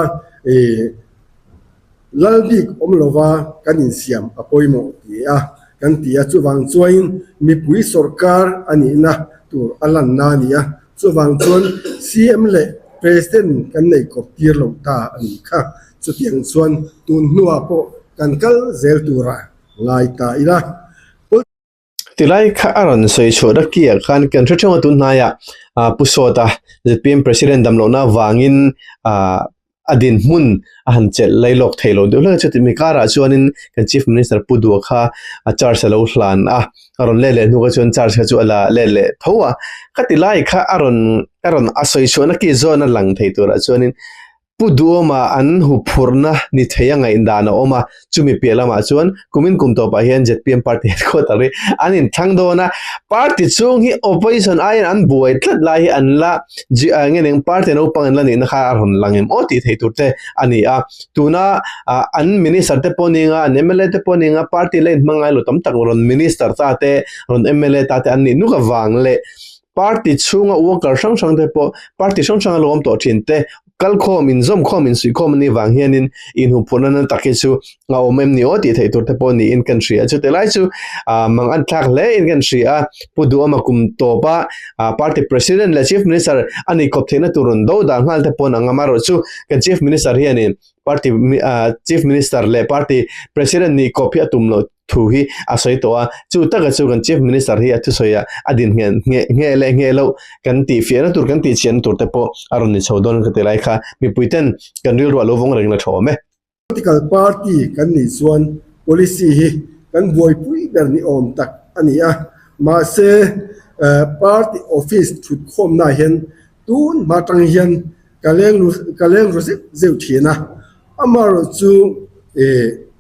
lal bik awm lova kan insiam a pawimawh ti a kan ti a, chuvang chuain mipui sorkar a nihna tur a lanna a ni a, chuvang chuan CM leh President kan nei kawp tir lo ta a nih kha, chutiang chuan tun hnuah pawh kan kal zel tura ngai ta ila. Tilai kha a rawn sawi chhuah rak ki ah khan kan hre theuh a tun hnaiah ah Pu Sawta zpm President damlohna vangin ah a dinhmun a han chelh lai lawk thei lo deuh hlek a chuti mi karah chuanin kan Chief Minister Pu Dua kha a charge a lo hlan a a rawn let leh hnu kha chuan charge kha chu a la let leh tho a khati lai kha a rawn a rawn a sawi chhuahna ki zawn a lang thei turah chuanin Pu Duhawma an huphurhna ni thei a ngaihdan a awm a, chumi piah lamah chuan kumin kum tawpah hian zpm party headquarter hi an inthlang dawn a, party chhung hi opposition aiin an buai tlat lai hi an la nge eng party naupang an la nihna kha a rawn lang em aw tih theih tur te a ni a, tuna an minister te pawh ni anga an mla te pawh ni anga party la inhmang ngai lo tam tak rawn minister ta te rawn mla ta te an nih nuk avang leh party chhunga worker hrang hrang te pawh party hrang hranga lo awm tawh thin te Kalkhawm, inzawmkhawm, insuihkhawm a nih vang hianin inhuphurhna na tak hi chu a awm em ni aw tih theih tur te pawh niin kan hria. Chutih lai chu mang an thlak hle in kan hria a, Pu Duhawma kum tawpa Party President leh Chief Minister a nih khawp theihna tur rawn do dan nghal te pawh an ang a, amaherawhchu kan Chief Minister hianin Party Chief Minister leh Party President nih khawp hi a tum loh thu hi a sawi tawh a, chu taka chu kan Chief Minister hi a thusawi ah a din ngheh ngheh ngheh leh ngheh loh kan tih fiahna tur kan tih chhiahna tur te pawh a rawn ni chho dawn ka ti lai kha mipui ten kan rilru a lo vawng reng la tha awm e. Political party kan nih chuan policy hi kan buaipui ber ni awm tak a ni a, mahse party office thutkhawmna hian tun hma tang hian ka leng ka leng ru zeuh zeuh thin a, amaherawh chu ih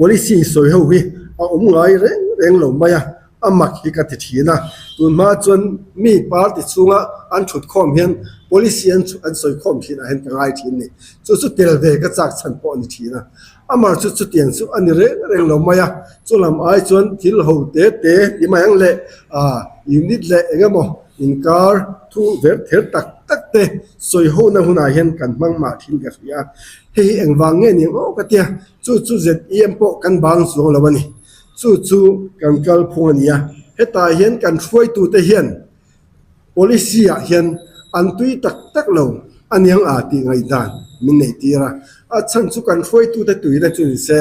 Policy sawi ho hi a awm ngai reng reng lo mai a, a mak hi ka ti thin a. Tun hma chuan mi party chhunga an thut khawm hian policy an an sawi khawm thin ah hian ka ngai thin ni. Chu chu tel ve ka chak chhan pawh a ni thin a. Amar chu chutiang chu a ni reng reng lo mai a. Chu lam ai chuan thil ho te te ti mai ang leh ah unit leh eng emaw inkar thu ver ther tak tak te sawi hona hunah hian kan hmang mah thin ka hria. Hei hi engvang nge ni ang aw ka tia. Chu chu ZEM pawh kan bang chuang lo a ni. Chu chu kan kalphung a ni a. Hetah hian kan hruaitute hian policy ah hian an tui tak tak lo a niang a tih ngaihdan min neih tir a. A chhan chu kan hruaitute tuina chu ni se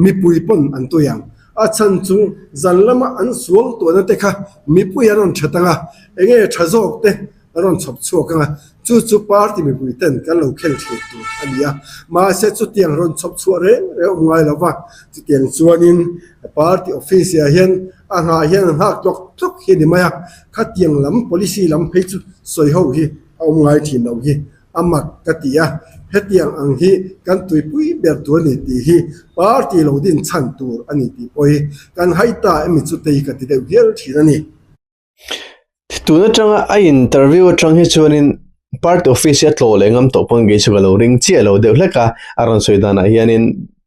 mipui pawn an tui ang. A chhan chu zan lama an suang tuahna te kha mipui an rawn that ang a, enge tha zawk te an rawn chhawp chhuak ang a, chu chu party mipui ten kan lo khel thin tur a ni a. Mahse chutiang rawn chhawp chhuah reng reng awm ngai lo va, chutiang chuanin party office ah hian a nghah hian an nghak tlawk tlawk hi a ni mai a, khatiang lam policy lam phei chu sawi ho hi a awm ngai thin lo hi a mak ka ti a, hetiang ang hi kan tuipui ber tur a ni tih hi party lo din chhan tur a ni tih pawh hi kan hai ta emi chu tei ka ti deuh hial thin a ni. Tun atanga a interview atang hi chuanin party office hi a tlawh leh ngam tawh pawn kei chu ka lo ring chiah lo deuh hlek a, a rawn sawi danah hianin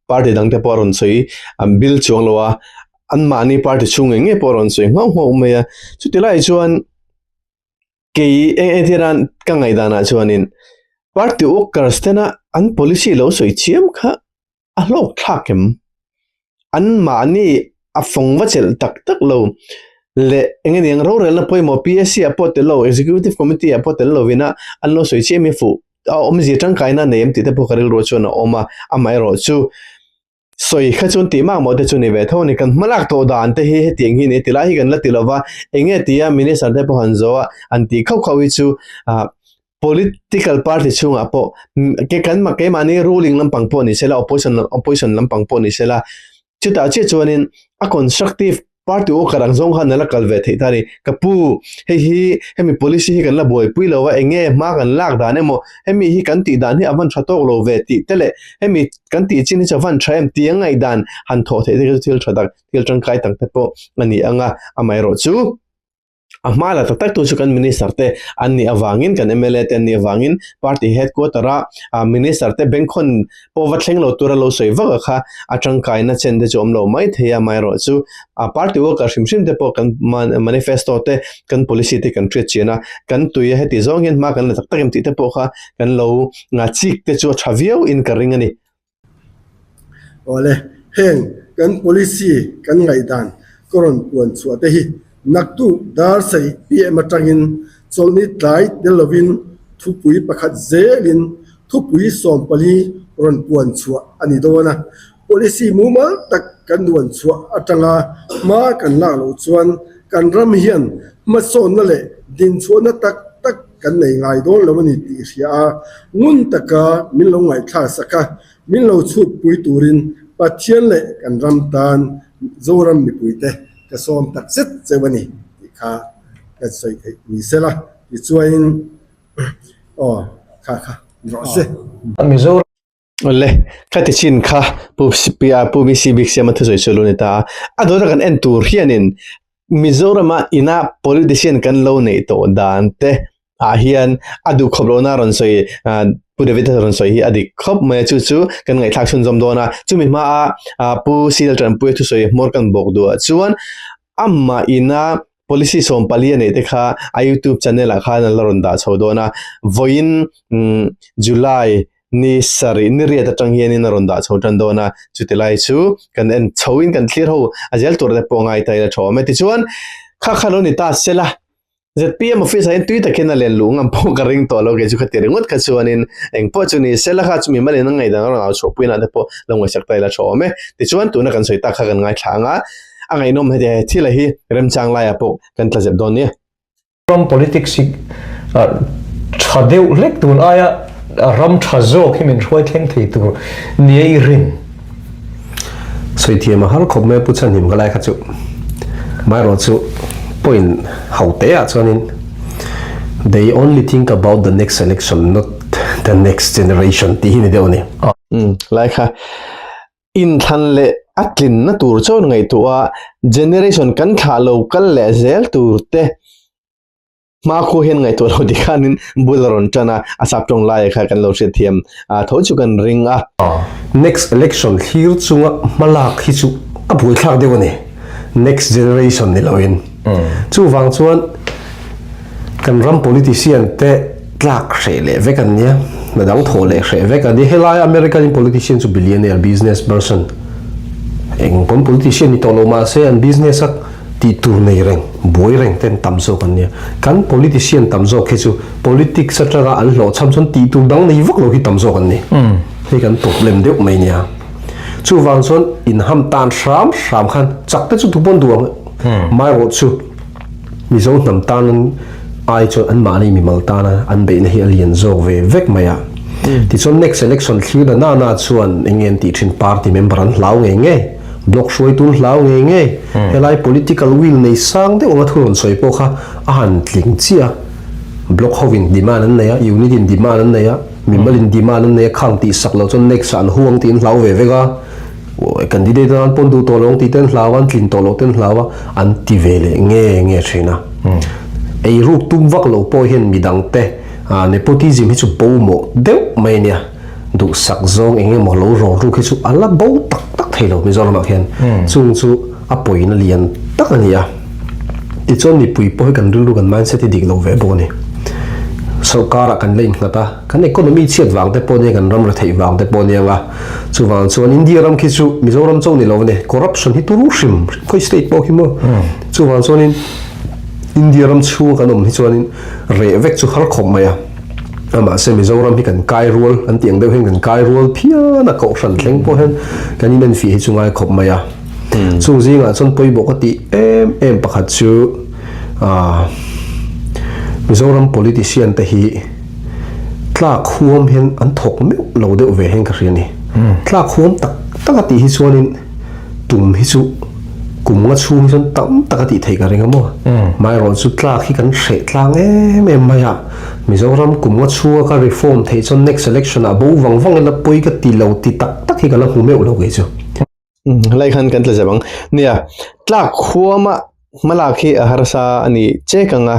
party dangte pawh a rawn sawi an bil chuang lo a, anmahni party chhung ngei ngei pawh a rawn sawi nghauh nghauh mai a, chuti lai chuan Kei eng eng thil an ka ngaihdanah chuanin party workers tena an policy lo sawi chiam kha a hlawk thlak em? An mahni a fawng va chelh tak tak lo leh eng nge niang rorelna pawimawh PSC ah pawh tel lo executive committee ah pawh tel lovin a an lo sawi chiam hi fuh a awmzia tangkaina nei em tih te pawh ka rilru chuan a awm a, amaherawh chu Sawi kha chuan tih mak maw te chu ni ve tho a ni. Kan hmalak tawh dan te hi hetiang hi ni ti lai hi kan la ti lova, eng nge tia Minister te pawh han zawh a, an tih khauh khauh hi chu ah political party chhungah pawh ke kan keimahni ruling lampang pawh ni sela opposition opposition lampang pawh ni sela chutah chiah chuanin a constructive Party worker ang zawng khan a la kal ve theih ta a ni. Ka pu, hei hi hemi policy hi kan la buaipui lo a, eng nge hma kan lak dan emaw, hemi hi kan tih dan hi a van tha tawk lo ve tih te leh hemi kan tih chin hi chu a van tha em tih a ngaihdan han thawh theih te kha chu thil tha tak, thil tangkai tak te pawh a ni ang a, amaherawh chu a hma la tak tak tu chu kan minister te an nih avangin, kan mla te an nih avangin party headquarter a minister te bengkhawn pawh va thleng lo tura lo sawi vak a kha a tangkaina chen te chu awm lo mai thei a, amaherawh chu a party worker hrim hrim te pawh kan manifesto te kan policy te kan hriat chian a, kan tui a heti zawng hian hma kan la tak tak em tih te pawh kha kan lo chik te chu a tha viau in ka ring a ni. Awle, heng kan policy kan ngaihdan ka rawn puan chhuah te hi naktuk dar sarih PM atangin chawlhni tlai tel lovin thupui pakhat zelin thupui 14 rawn puan chhuah a ni dawn a. Policy mumal tak kan nuan chhuah atanga hma kan lak loh chuan kan ram hian hmasawnna leh dinchhuahna tak tak kan nei ngai dawn lo a ni tih hria a, ngun taka min lo ngaihthlak sak a, min lo chhutpui turin Pathian leh kan ram tan Zoram mipuite ka sawm tak zet cheu a ni tih kha kan sawi theih ni sela tichuain aw kha kha ni rawh se. Mizoram Awle, ka ti chin kha Pu Pu BC bik siama thusawi chu lo ni ta a, a dawta kan en tur hianin Mizorama ina politician kan lo neih tawh dan te ah hian a duh khawp lohna rawn sawi Pu David a rawn sawi hi a dik khawp mai a, chu chu kan ngaihthlak chhunzawm dawn a, chumi hmaa Pu C Laltanpuia thusawi hmawr kan bawk duh ah chuan amah ina policy 14 a neih te kha a YouTube channel ah khan an la rawn dah chho dawn a, vawiin July ni sarih ni riat atang hianin a rawn dah chho tan dawn a, chuti lai chu kan en chho in kan thlir ho a zel tur te pawh ngai ta ila tha awm e. Tichuan kha kha lo ni ta sela ZPM office ah hian tui takin a len luh ngam pawh ka ring tawh lo kei chu khati ringawt kha chuanin eng pawh chu ni sela kha chumi malin a ngaihdan a rawn au chhuahpui na te pawh lo ngaihsak ta ila tha awm e. Tichuan tuna kan sawi tak kha kan ngaithla ang a, a ngaihnawm heti he thil a hi remchang laiah pawh kan tla zep dawn nia. Ram politics hi tha deuh hlek tun aia ram tha zawk hi min hruai thleng thei tur nia i rin. Sawi thiam a har khawp mai a Pu Chhanhim ka lai kha chu. Amaherawh chu point ho te ah chuanin they only think about the next election not the next generation tih hi ni deuh a ni. Umm lai kha inthlan leh a tlinna tur chuan ngaihtuah a generation kan thlah lo kal leh zel tur te Hmakhua hian ngaihtuah lo ti khanin bul a rawn tan a, a sap tawng laia kha kan lo hriatthiam a, tho chu kan ring a. Next election thlir chunga hmalak hi chu a buaithlak deuh a ni, next generation ni loin. Chuvang chuan kan ram politician te tlak hreh leh vek an nia, hna dang thawh leh hreh vek an ni. Helai American politician chu billionaire business person eng pawn politician ni tawh lo mahse an business a Tih tur nei reng, buai reng ten tam zawk an nia. Kan politician tam zawk hi chu politics atanga an hlawhchham chuan tih tur dang nei vak lo hi tam zawk an ni. Hei kan problem deuh mai nia. Chuvang chuan inham tan hram hram khan chak te chu tu pawn duh ang maherawh chu Mizo hnam tan an ai chuan an mahni mimal tana an beihna hi a lian zawk ve vek mai a. Tichuan next election thlir na na na chuan eng nge an tih thin party member an hlau ngei ngei, block hruaitu an hlau ngei ngei, helai political will nei sang deuh anga thu rawn sawi pawh kha a han tling chiah a, block hovin demand an nei a, unit in demand an nei a, mimal in demand an nei a, khang tih sak loh chuan next ah an huang tih an hlau ve vek a. Candidate atan pawn duh tawh lo ang tih te an hlau a, an tlin tawh loh te an hlau a, an ti ve leh nge nge thin a. Eiruk tum vak lo pawh hian midangte nepotism hi chu bo mawh deuh mai a nia. Duhsak zawng eng emaw lo rawn ruk hi chu a la bo tak tak thei lo Mizoramah khian. Chung chu a pawina lian tak a ni a. Tichuan mipui pawh hi kan rilru kan mindset hi dik lo ve bawk a ni. Sorkarah kan la innghat a. Kan economy chhiat vang te pawh nia, kan ram retheih vang te pawh nia nga. Chuvang chuan India ram khi chu Mizoram chauh ni lo a ni, corruption hi turu hrim hrim khawi state pawh khi maw. Chuvang chuanin India ram chhunga kan awm hi chuanin reh vek chu har khawp mai a. Amahse Mizoram hi kan kai rual an tih ang deuh hian kan kai rual phian a, kohhran thleng pawh hian kan inenfiah hi chu ngai khawp mai a. Chung zingah chuan pawimawh ka tih em em pakhat chu Mizoram politician te hi Tlak huam hian an thawk meuh lo deuh ve hian ka hria a ni. Tlak huam tak tak a tih hi chuanin tum hi chu kum nga chhung hi chuan tam tak a tih theih ka ring a maw. Amaherawh chu tlak hi kan hreh tlang em em mai a, Mizoram kum nga chhunga ka reform theih chuan next election ah bo vang vang ila pawi ka ti lo ti tak tak hi ka la hmu meuh lo kei chu. Helai khan kan tla zep ang. Nia, tlak huama hmalak hi a harsa a ni chek ang a.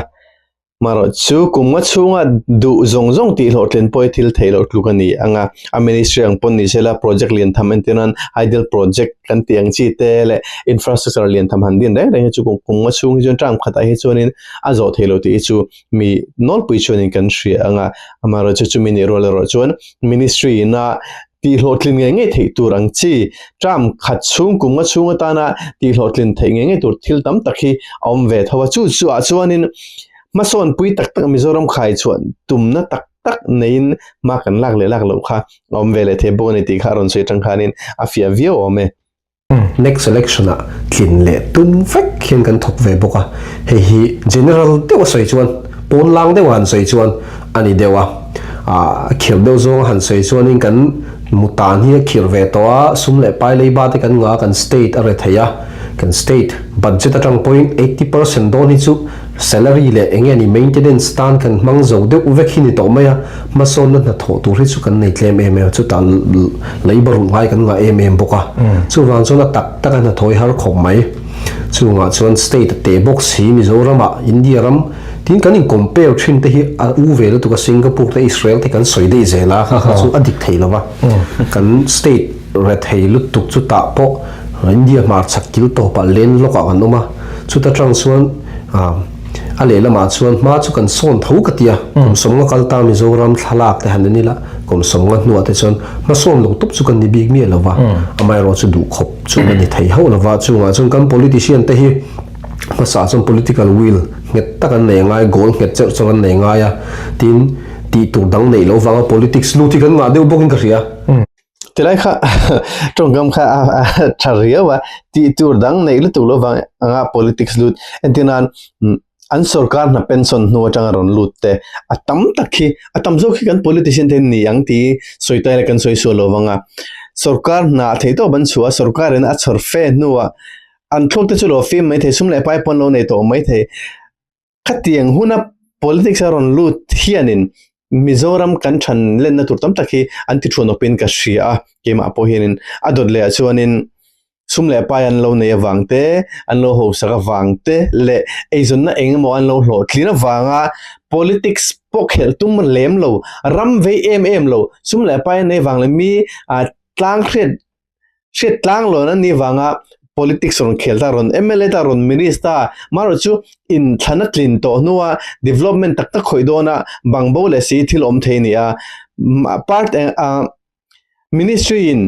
Marawh chu kum nga chhunga duh zawng zawng tih hlawhtlin pawh hi thil theih loh tluk a ni ang a, a ministry ang pawn ni sela project lian tham entir nan hydel project kan tih ang chi te leh infrastructure lian tham han din reng reng hi chu kum nga chhung hi chuan term khatah hi chuanin a zawh theih loh tih hi chu mi nawlpui chuanin kan hria ang a, amaherawhchu chu chumi nih rual erawh chuan ministry ina tih hlawhtlin ngei ngei theih tur ang chi term khat chhung kum nga chhung atana tih hlawhtlin theih ngei ngei tur thil tam tak hi a awm ve tho a chu chu ah chuanin hmasawn pui tak tak Mizoram khai chhuah tumna tak tak neiin hma kan lak leh lak loh kha a awm ve leh thei bawk a ni tih kha a rawn sawi atang khanin a fiah viau awm e. Next election ah tlin leh tum vek hian kan thawk ve bawk a, hei hi general deuh a sawi chuan pawn lang deuh a han sawi chuan a ni deuh a, a khirh deuh zawng a han sawi chuanin kan mutan hi a khirh ve tawh a, sum leh pai leiba te kan ngah a, kan state a re thei a, kan state budget atang pawhin 80% dawn hi chu Salary leh eng nge ni maintenance tan kan hmang zo deuh vek hi ni tawh mai a, hmasawnna hnathawh tur hi chu kan nei tlem em em a, chutah leiba rulh ngai kan ngah em em bawk a, chuvang chuan a tak tak a hnathawh hi har khawp mai. Chungah chuan state a teh bawk si Mizoramah India ram tin kan in compare thin te hi a u ve lutuk a Singapore te Israel te kan sawi daih zel a, kha kha chu a dik thei lo va, kan state rethei lutuk chutah pawh India hmarchhak kil tawpah landlock ah kan awm a, chuta tang chuan A lehlamah chuan hma chu kan sawn tho ka ti a, kum sawmnga kal ta Mizoram thlalak te han en ila, kum sawmnga hnuah te chuan hmasawn lo tawp chu kan ni bik miah lo va, amaherawh chu duhkhawp chu la ni thei hauh lo va, chungah chuan kan politician te hi hmasa chuan political will nghet tak an nei ngai, goal nghet cheuh cheuh an nei ngai a, tin tih tur dang neih loh vanga politics lut hi kan ngah deuh bawkin ka hria. Tilai kha tawngkam kha a tha riau a, tih tur dang neih lutuk lo vang anga politics lut entir nan an sorkar hna pension hnu atanga rawn lut te a tam tak khi a tam zawk khi kan politician te ni ang tih sawi ta ila kan sawi sual lo vang a, sorkar hna theih tawp an chhuah a sorkar in a chhawr fe hnuah an thlawk te chu lo fim mai thei sum leh pai pawn lo nei tawh mai thei. Khatiang huna politics a rawn lut hianin Mizoram kan than lenna tur tam tak hi an ti thuan awpin ka hria a, keimah pawh hianin a dawt leh ah chuanin sum leh pai an lo nei avang te, an lo hausak avang te leh eizawnna eng emaw an lo hlawhtlin avanga politics pawh khelh tum lem lo, ram vei em em lo, sum leh pai an nei avang leh mi tlang hriat Hriat tlang lawn an nih vanga politics rawn khel ta, rawn mla ta, rawn minister ta, marawh chu inthlan a tlin tawh hnua development tak tak khawih dawna bangbo leh si thil awm thei a ni a. Part ministry in.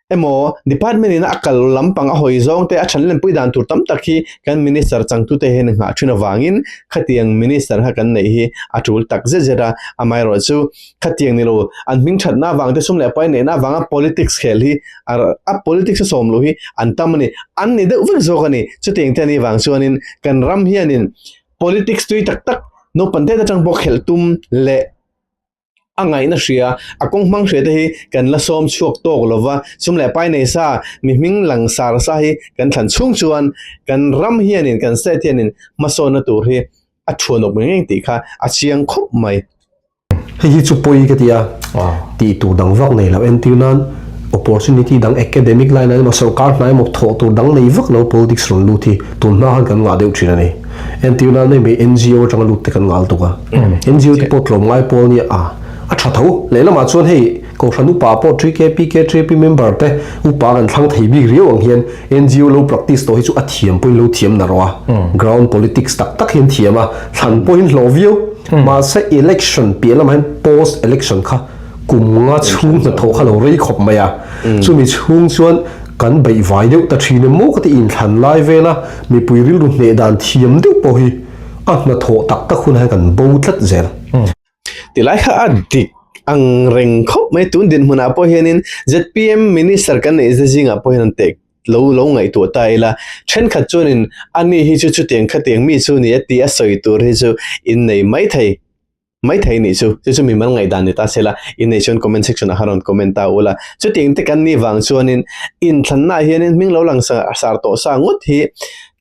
Emaw, department in a kal lampang a hawi zawng te a than lenpui dan tur tam tak hi kan minister changtute hian nghah thin avangin khatiang minister kha kan neih hi a tul tak zet zet a. Amaherawh chu khatiang ni lo an hming thatna avang te sum leh pai neihna avanga politics khel hi a politics a sawm loh hi an tam a ni. An ni deuh vek zawk a ni. Chutiang te a nih vang chuanin kan ram hianin politics tui tak tak naupang te atang pawh khelh tum leh A ngaihna hria, a kawng hmang hria te hi kan la sawm chhuak tawk lo va, sum leh pai nei sa, mi hming lang sar sa hi kan thlan chhung chuan kan ram hianin, kan state hianin hmasawnna tur hi a thuanawk ngei ngei tih kha a chiang khawp mai. Hei hi chu pawi ka ti a, tih tur dang vak nei lo entir nan opportunity dang academic line ah emaw sorkar hna emaw thawh tur dang nei vak lo politics rawn lut hi tun hma khan kan ngah deuh thin a ni. Entir nan mai mai NGO atanga lut te kan ngal tuk a. NGO te pawh tlawmngai pawl nia a a tha tho. Lehlamah chuan hei Kohhran upa pawh TKP, KTP member te upa kan thlang thei bik riau ang hian NGO lo practice tawh hi chu a thiam pawhin lo thiam na rawh a. Ground politics tak tak hian thiam a, thlan pawhin hlawh viau. Mahse election piah lamah hian post election kha kum nga chhung hnathawh kha lo rei khawp mai a. Chumi chhung chuan kan beihvai deuh ta thin emaw ka ti inthlan lai vel a, Mipui rilru hneh dan thiam deuh pawh hi a hnathawh tak tak hunah hian kan bo tlat zel. Tilai kha a dik ang reng khawp mai. Tun dinhmunah pawh hianin zpm Minister kan neih ze zingah pawh hian an teh lo lo ngaihtuah ta ila. Thenkhat chuanin ani hi chu chutiang khatiang mi chu ni a tih a sawi tur hi chu innei mai thei. Maithei nih chu, chu chu mimal ngaihdan ni ta se la, inneih chuan comment section ah khan rawn comment ta ula. Chutiang te kan nih vang chuanin inthlanna ah hianin hming lo lang sar tawh sa ngawt hi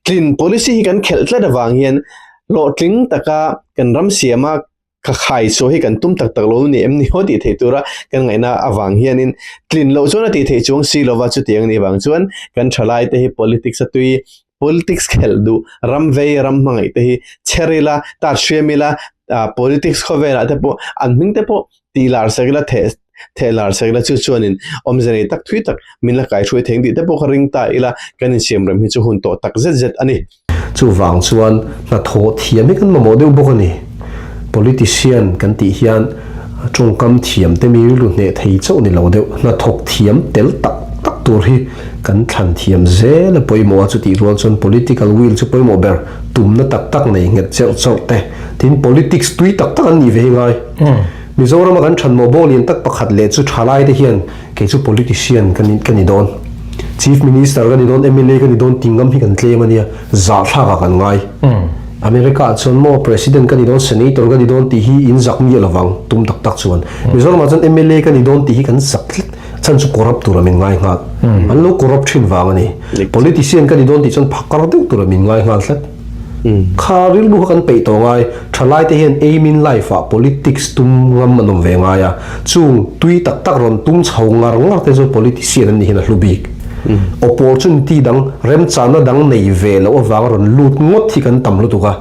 tlin policy hi kan khelh tlat avang hian hlawhtling taka kan ram siama ka khai chhuah hi kan tum tak tak lo ni em ni haw tih theih tura kan ngaihna avang hianin tlin loh chuan a tih theih chuang si lova chutiang nih vang chuan kan thalai te hi politics a tui Politics khelh duh ram vei ram hmangaih te hi chher ila, tat hriam ila, politics khawvelah te pawh an hming te pawh tih lar sak ila, theh theh lar sak ila chu chuanin awmze nei tak thui tak min la kaihruai thei ang tih te pawh kha ring ta ila kan insiam rem hi chu hun tawh tak zet zet a ni. Chuvang chuan hnathawh thiam hi kan mamawh deuh bawk a ni. Politician kan tih hian tawngkam thiam te mi rilru hneh thei chauh ni lo deuh, hnathawk thiam tel tak tak tur hi kan thlan thiam zel a pawimawh a, chutih rual chuan political will chu pawimawh ber tumna tak tak nei nghet cheuh chauh te, tin politics tui tak tak an nih ve hi ngai. Mizorama kan thanmawh bawk lian tak pakhat leh chu thalai te hian kei chu politician ka ni ka ni dawn, Chief Minister ka ni dawn, mla ka ni dawn tih ngam hi kan tlem a nia, zahthlak ah kan ngai. America ah chuan maw President ka ni dawn, Senator ka ni dawn tih hi in zak miah lovang tum tak tak chuan. Mizoramah chuan mla ka ni dawn tih hi kan zak tlat, chhan chu corrupt tura min ngai nghal. An lo corrupt thin vang a ni. Politician ka ni dawn tih chuan phakar deuh tura min ngai nghal tlat. Kha rilru kha kan peih tawh ngai. Thalai te hian aim in life ah politics tum ngam an awm ve ngai a. Chung tui tak tak rawn tum chho ngar ngar te chu politician an nih hian a hlu bik. Opportunity dang, remchahna dang nei ve loh avanga rawn lut ngawt hi kan tam lutuk a.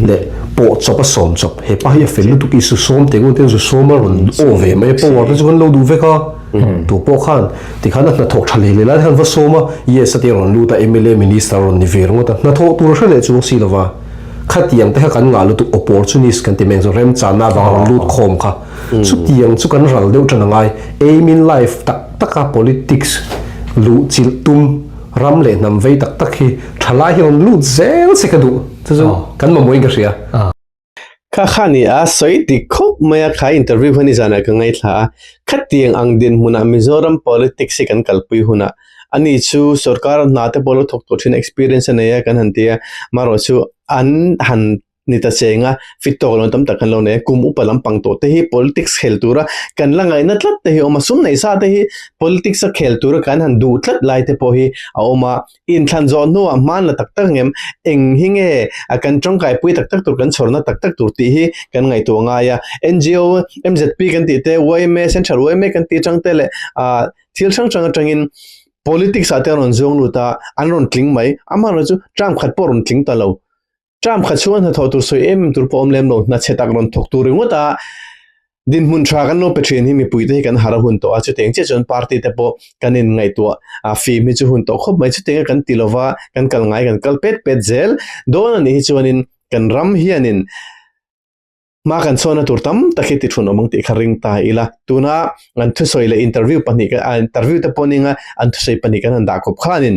Leh pawh chawp a sawm chawp. He pa hi a fel lutuk i su sawm teh ngun ten zu sawm a rawn aw ve mai a. Power te chu kan lo duh vek a. Tu pawh khan tikhan a hnathawk tha leh leh lai khan va sawm a, yes a ti a rawn lut a, mla minister a rawn ni ve ringawt a, hnathawh tur a hre leh chuang si lova, khatiang te kha kan ngah lutuk opportunist kan ti mai ang chu, remchanna avanga rawn lut khawm kha, chutiang chu kan ral deuh tan a ngai, aim in life tak taka politics luh chilh tum ram leh hnam vei tak tak hi thalai hi rawn lut zel se ka duh, chu chu kan mamawhin ka hria. Kha kha ni a, sawi dik khawp mai a, kha interview kha nizanah ka ngaithla a, khatiang ang dinhmunah Mizoram politics hi kan kalpui hunah ani chu sorkar hna te pawh lo thawk tawh thin experience a nei a kan han ti a, marawh chu an han ni ta cheng a, fit tawk lo tam tak kan lo nei a, kum upa lampang tawh te hi politics khel tura kan la ngaihna tlat te hi a awm a, sum neih sa te hi politics a khel tura kan han duh tlat lai te pawh hi a awm a. Inthlan zawh hnuah hman la tak tak ngem, eng hi nge a kan tangkaipui tak tak tur, kan chhawrna tak tak tur tih hi kan ngaihtuah ngai a. NGO, MZP kan tih te, yma, Central yma kan tih atang te leh ah thil hrang hrang atangin politics ah te an rawn zuang lut a, an rawn tling mai. Amaherawhchu term khat pawh rawn tling ta lo. Term khat chhunga hnathawh tur sawi em em tur pawh awm lem lo, hna chhe tak rawn thawk tur ringawt a, dinhmun tha kan lo pe thin hi mipui te hi kan har a hun tawh a, chutiang chiah chuan party te pawh kan in ngaihtuah a fim hi chu hun tawh khawp mai, chutianga kan ti lova kan kal ngai kan kal pet pet zel dawn a nih hi chuanin kan ram hianin. Hma kan chhuahna tur tam tak hi ti thun awm ang tih kha ring ta ila. Tuna an thusawi leh interview pahnih ka interview te pawh ninga an thusawi pahnih kan han dah khawp khanin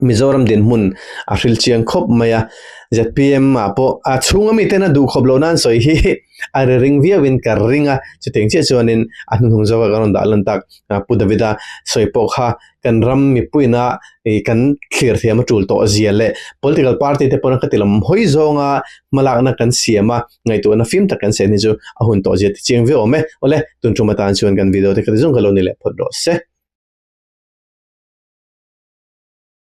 Mizoram dinhmun a hril chiang khawp mai a. ZPM ah pawh a chhunga miten a duh khawp lo nan sawi hi a ri ring viauin ka ring a. Chutiang chiah chuanin a hnuhnung zawka kan rawn dah lan tak Pu Davida sawi pawh kha kan ram mipuina ih kan thlir thiam a tul tawh zia leh political party te pawh khati lam hawi zawnga hmalakna kan siam a, ngaihtuahna fim tak kan sen hi chu a hun tawh zia ti chiang viau awm e. Awle, tun tum atan chuan kan video te khati zawng kha lo ni leh phawt rawh se.